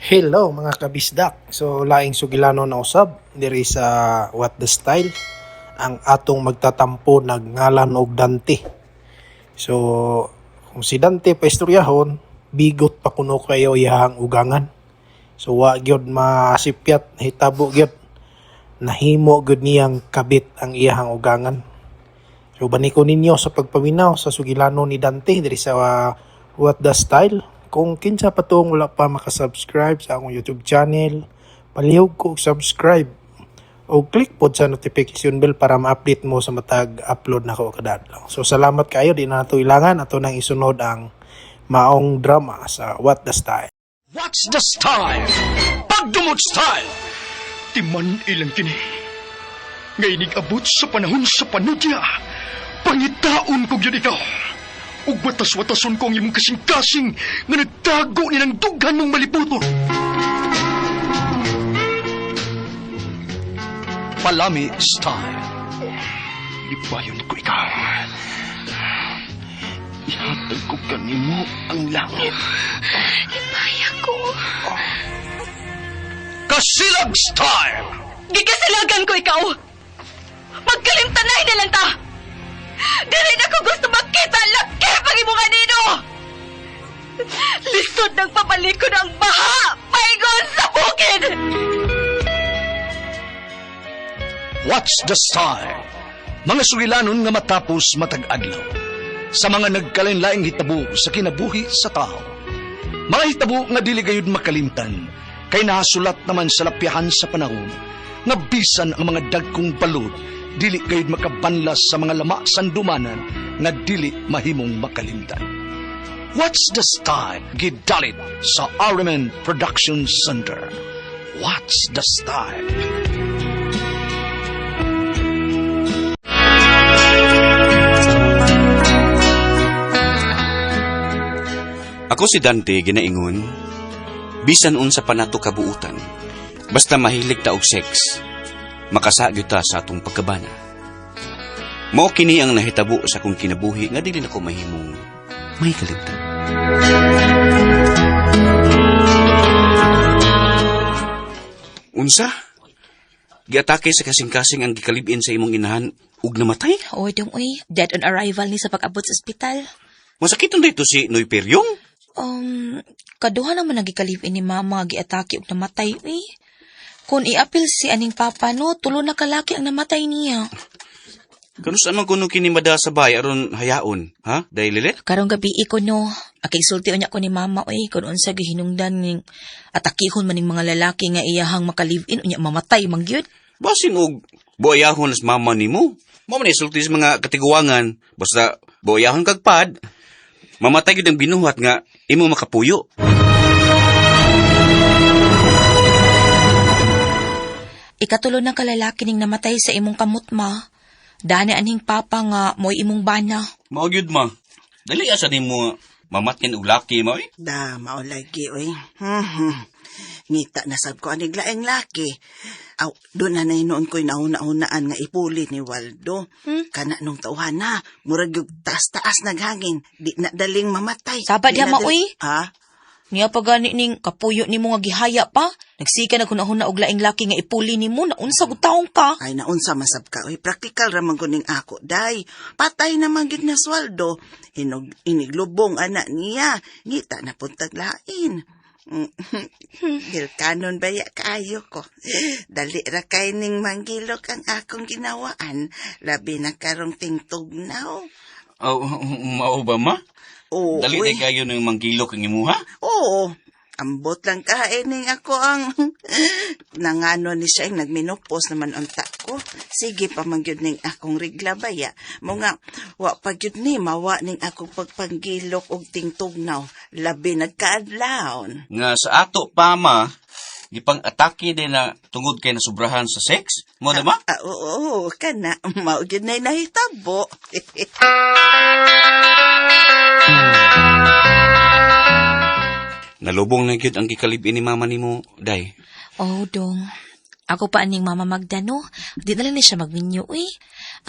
Hello mga kabisdak. So laing sugilano na usab diri sa What the Style ang atong magtatampo nagngalan og Dante. So kung si Dante pa istoryahon, bigot pa kuno kayo iyahang ugangan. So wa gyud masipyat, hitabo gyud, nahimo gyud niyang kabit ang iyahang ugangan. So baniko ninyo sa pagpaminaw sa sugilano ni Dante diri sa What the Style. Kung kinsa pa tong wala pa makasubscribe sa akong YouTube channel, palihog ko og subscribe o click pod sa notification bell para ma-update mo sa matag upload nako kada adlaw. So salamat kayo, di na nato ilangan, ato nang isunod ang maong drama sa What the Style. What's the style? Pagdumot style! Timan ilang kini. Ngay abot sa panahon sa panudya. Pangitaon ko gyud ikaw. Ug watas-watason ko ang imong kasing-kasing nga nagtago ni ng dughan mong malibuton. Palami style. Libayon ko ikaw. Ihatag ko kanimo ang langit. Himaya ko. Kasilag style! Gikasilagan ko ikaw! Magkalimtanay na lang ta! Dili na ko gusto makita ang laki pag imong anino! Lisod ng pabalikon ang baha! Paingon sa bukid! What's the style? Mga sugilanon nga matapos matag adlaw. Sa mga nagkalain-laing hitabo sa kinabuhi sa tao. Mga hitabo nga dili gayud makalimtan, kay nahasulat naman sa lapyahan sa panahon, nga bisan ang mga dagkong balod, dili gayud makabanlas sa mga lama sandumanan nga dili mahimong makalimtan. What's the style? Gidalit sa RMN Production Center. What's the style? Ako si Dante ginaingon, bisan unsa pa nato kabuutan, basta mahilig ta og sex, makasagyo ta sa atong pagkabana. Mao kini ang nahitabo sa akong kinabuhi nga dili nako mahimong may kalimtan. Unsa? Giatake sa kasing-kasing ang gikalibin sa imong inahan ug namatay? Oy, dong oy. Dead on arrival ni sa pag-abot sa ospital. Masakiton dito si Noy Peryong? Kaduha naman nagikalipin ni mama giatake og namatay, uy. Kung iapil si aning papa, no, tulo na kalaki ang namatay niya. Kanus man kuno kini mada sa bay aron hayaon, ha? Dahil lilit? Karong gabi ko no, akay sulti unya ko ni mama oy kun unsa gihinungdan ning atakihon man ning mga lalaki nga iyahang maka-live-in unya mamatay man gyud. Basin og buayahon as mama nimo. Mao man isulti sa mga katiguangan, basta buayahon kag pad, mamatay gyud ang binuhat nga imo makapuyo. Ikatulo na kalalaki ning namatay sa imong kamot ma. Dani aning papa nga mo'y imong bana. Mao gyud ma. Dali asa nimo mamatkin og laki mo eh? Da, maulagi, oy. Ngita na sab ko anig laing laki. Aw, doon na noon ko'y nauna-unaan nga ipuli ni Waldo. Kana nung tauhan na, murag yung taas-taas naghangin. Di na daling mamatay. Saba Di diha, na ma, oy. Ha? Niya pa gani ning kapuyo nimo nga gihaya pa. Nagsika na hunahuna og laing laki nga ipuli nimo na unsa gud taong ka. Ay, naunsa masab ka, oy. Praktikal ra man kuning ako, day. Patay naman gyud na swaldo. Hinog, iniglubong anak niya. Ngita na puntag lain. Gilkanon baya kaayo ko. Dali ra kay ning manggilok ang akong ginawaan. Labi na karong tingtugnaw. Oh, mao ba ma? Oo, Dali uy. na kayo ng manggilok ang imuha. Oo. Ambot lang kainin ako ang nangano ni siya ang nagminopos naman unta ko. Sige pa man gyud ning akong regla baya. Mo nga wa pa gyud ni mawa ning akong pagpanggilok og tingtugnaw. Labi nagkaadlawon. Nga sa ato pa ma, gipang atake din na tungod kay nasubrahan sa sex. Mo na ma? Ah, oo, kana mao gyud nay nahitabo. Nalubong na gyud ang gikalibin ni mama nimo, day. Oh, dong. Ako pa aning mama Magda, no? Di na lang ni siya magminyo, uy.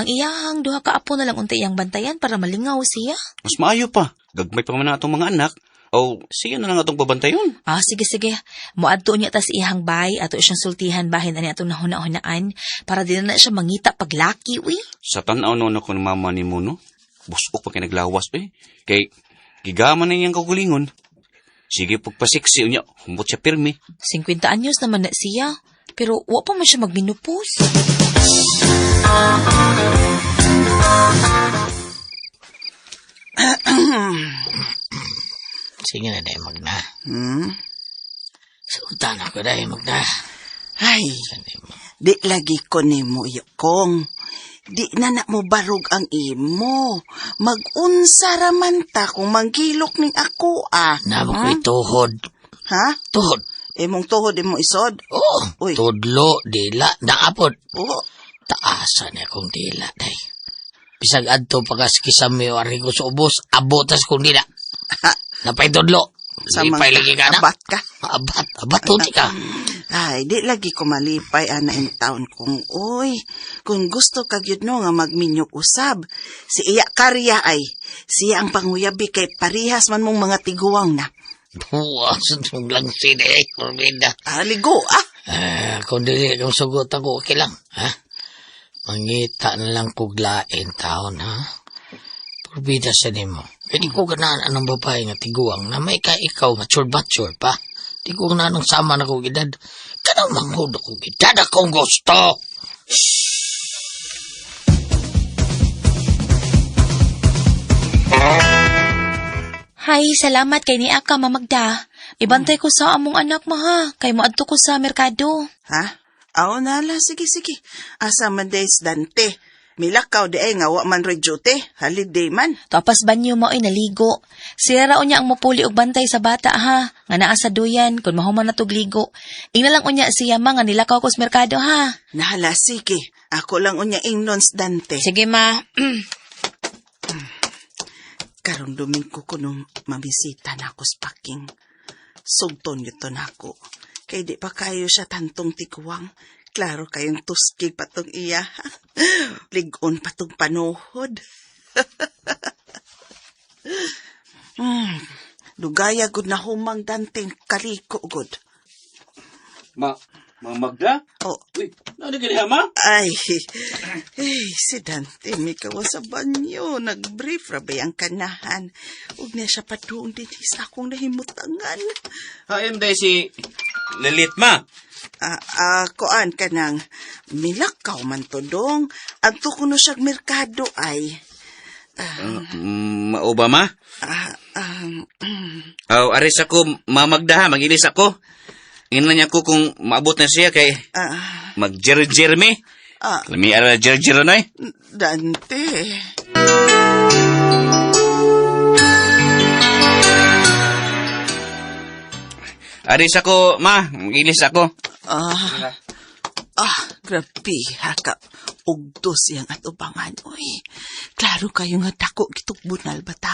Ang iyahang duha ka apo na lang unta iyang bantayan para malingaw siya. Mas maayo pa. Gagmay pa man na atong mga anak. O, sige na lang atong pabantayon. Ah, sige, sige. Moadto niya ta sa iyang bay, ato siyang sultihan bahin ani atong nahuna-hunaan para di na siya mangita paglaki, uy. Sa tanaw noon ako ng mama ni mo, no? Busok pa kay naglawas, eh. Kay, gigama na niyang kagulingon. Sige, pagpasiksi niya, humbot siya pirmi. 50 anyos naman na siya, pero wa pa man siya magminupos. Sige na dahil magna. Hmm? Sultan ako dahil magna. Ay, di lagi ko nimo kong. Di na na mo barog ang imo. Magunsa ra man ta kung manggilok ning ako ah. Namo ko'y tuhod. Ha? Tuhod. Imong tuhod imong isod? Oh, Uy. tudlo, dila, naapod. Oo. Taasa na akong dila, day. Bisag adto pagaskisami o ari ko sa ubos, abotas kong dila. Napay tudlo. Samang Lipay lagi ka na. Abat ka. Abat, abat tuti ka. Ay, di lagi ko malipay ana in town kung oy. Kung gusto ka gyud no nga magminyok usab. Si iya karya ay siya ang panguyabi kay parihas man mong mga tiguang na. Buwas lang sini, eh, Corbina. Ah, ligo ah. Ah, kung dili kang sugot ako, okay lang. Ha? Mangita na lang kuglain taon, ha? Purbida sa nimo. Pwede ko ganahan anong babae nga tiguang na may ka ikaw mature-mature pa. Di ko ganahan ang sama na kong edad. Kanang manghud akong edad akong gusto. Hay, salamat kay ni Aka, Mamagda. Ibantay ko sa among anak mo ha, kay moadto ko sa merkado. Ha? Aw nala, sige sige. Asa man days Dante. Milakaw di ay nga wa man roy duty. Holiday man. Tapas banyo mo ay naligo. Siya ra unya ang mupuli og bantay sa bata ha, nga naa sa duyan kun mahuman na tog ligo. Ingna lang unya siya ma nga nilakaw ko sa merkado ha. Nahala, sige. Ako lang unya ingnons Dante. Sige ma. Karong Domingo ko nung mabisita na ako sa paking. Sugton yun nako. Kay di pa kayo siya tantong tiguang. Klaro kayong tuskig patong iya. Ligon patong panuhod. hmm, lugaya gud na humang Dante kaliko gud. Ma, ma Magda? Oh, Uy, ano ka ma? ay, eh, si Dante mikaw sa banyo. Nag-brief ra ba ang kanahan. Ug na siya padung din sa akong nahimutangan. Haim day si Lilit, ma. Ah, ah, kuan ka nang milakaw man to dong. Adto kuno siyag merkado ay. Mao ba, ma? Ah, Aw, aris ako, mamagda ha, magilis ako. Ingnan niya ko kung maabot na siya kay ah, magjer-jer mi. ah, Lami ara jer-jer na eh. Dante. Aris ako, ma, magilis ako. Ah, ah, grabe ha ka. Ugdo siyang atubangan, oy. Klaro kayo nga dako gitugbunal bata.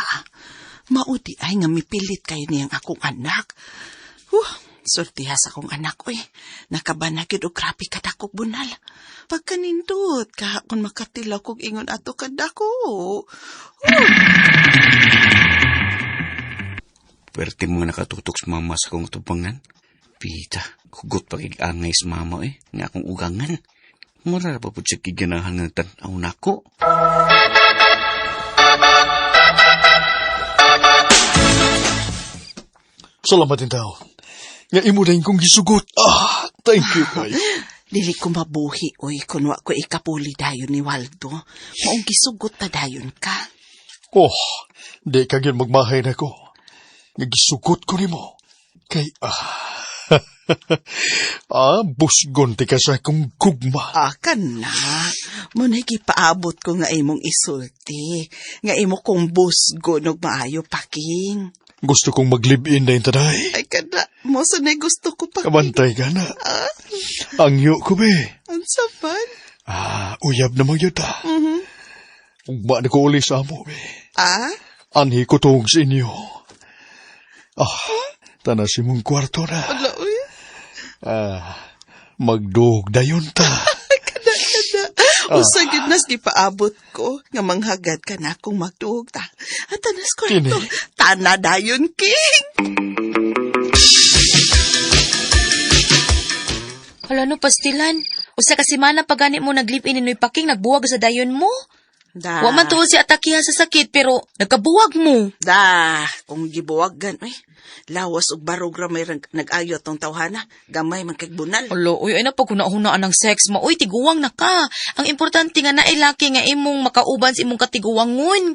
Maudi ay nga mipilit kayo niyang akong anak. Huh, sortiha sa akong anak, oy. Nakabanagid og grabe ka dako bunal. Pagkanindot, kahakon makatilaw kog ingon ato kadako. Pwerte mga nakatutok sa mama sa akong atubangan. Pita, hugot pagigangay sa mama eh, nga akong ugangan. Mura pa po siya giganahan nga tanaw nako. Salamat din tao. Nga imo na kong gisugot. Ah, thank you kayo. Dili ko mabuhi, oy, kun wa ko ikapuli dayon ni Waldo. Maong gisugot ta dayon ka. Oh, di ka gyud magmahay na ko. Nga gisugot ko nimo. Kay ah, busgon ti ka sa akong gugma. Ah, kana. Mo na gipaabot ko nga imong isulti. Nga imo kong busgo nog maayo paking. Gusto kong mag-live-in na yung tanay. Ay, kana. Mo sa na gusto ko paking. Kabantay ka na. Angyo ko be. Unsa man? Ah, uyab na mo yun ah. Ugma na ko uli sa amo be. Ah? Anhi ko tuog sa inyo. Ah, tanas imong kwarto na. Ala, uy. Ah, magduog dayon ta. Kana, kana. Usa gyud nas gipaabot ko nga manghagad ka na akong magtuog ta. At tanas ko Kini? ito. Tana dayon, King. Hala no, pastilan. Usa ka semana pa gani mo nag-live-in ni Noy Paking, nagbuwag sa dayon mo. Da. Wa man tuod si atakihan sa sakit, pero nagkabuwag mo. Da, kung gibuwagan, uy. Lawas og barog ra may nag-ayo tong tawhana. Gamay man kay bunal. Alo, uy, ay na pag hunaan ng sex mo. Uy, tiguwang na ka. Ang importante nga naay laki nga imong makauban sa imong katiguwangon.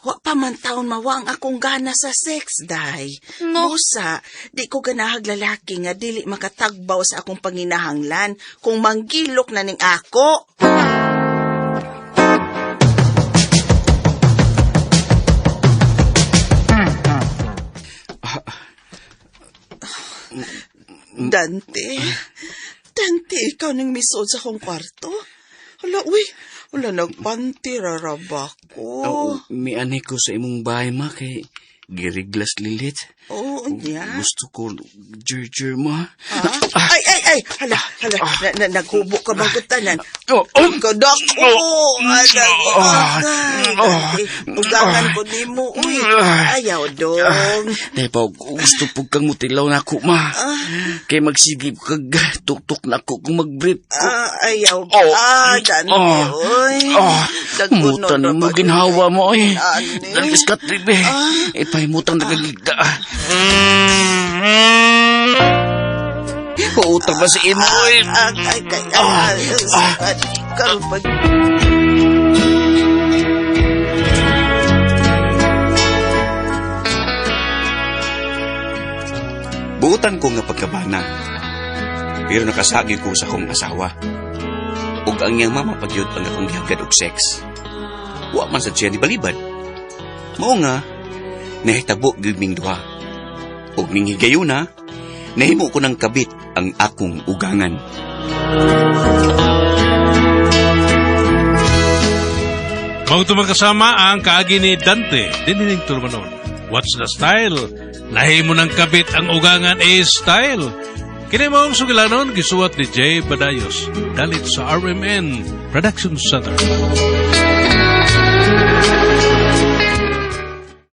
Wa pa man taon mawa ang akong gana sa sex, day. No. Busa, di ko ganahag lalaki nga dili makatagbaw sa akong panginahanglan kung manggilok na ning ako. Dante, Dante, ikaw nang misod sa akong kwarto. Hala, uy, wala nagpanti, raraba ko. Oo, mianhi ko sa imong bahay ma kay giriglas lilit. Oo, niya. Gusto ko jur ma. Ah? Ay, ay, ay! Hala, hala, na, na, naghubo ka bang kutanan? Oh, oh. Kadak ko! Anak, Ah. oh, Ugangan ko nimo, uy. Ayaw, dong. Dahil pa, gusto po kang mutilaw na ako, ma. Kay magsigib kag tuktok na ako kung mag-brief ko. Ah, ayaw. Oh. Ah, Dante, Oh. uy. Oh, Dagunon mutan na mo ba- ginhawa mo, eh. Ani? Dalis ka, tribe. Ipahimutan na kagigda. Utang ba si imo, eh? Ah, ay, ay, ay, ay, ay, karon pa- Buutan ko nga pagkabana. Pero nakasagi ko sa akong asawa. Ug ang iyang mama pagyud ang akong gihagad og sex. Wa man sad siya ni balibad. Mao nga nahitabo gyud ming duha. Ug ning higayuna, nahimo ko ng kabit ang akong ugangan. Mao magkasama ang kaagi ni Dante, dinining Turmanon. What's the style? Nahimo ng kabit ang ugangan is style. Kini mo ang sugilanon, gisuwat ni Jay Badayos. Dalit sa RMN Production Center.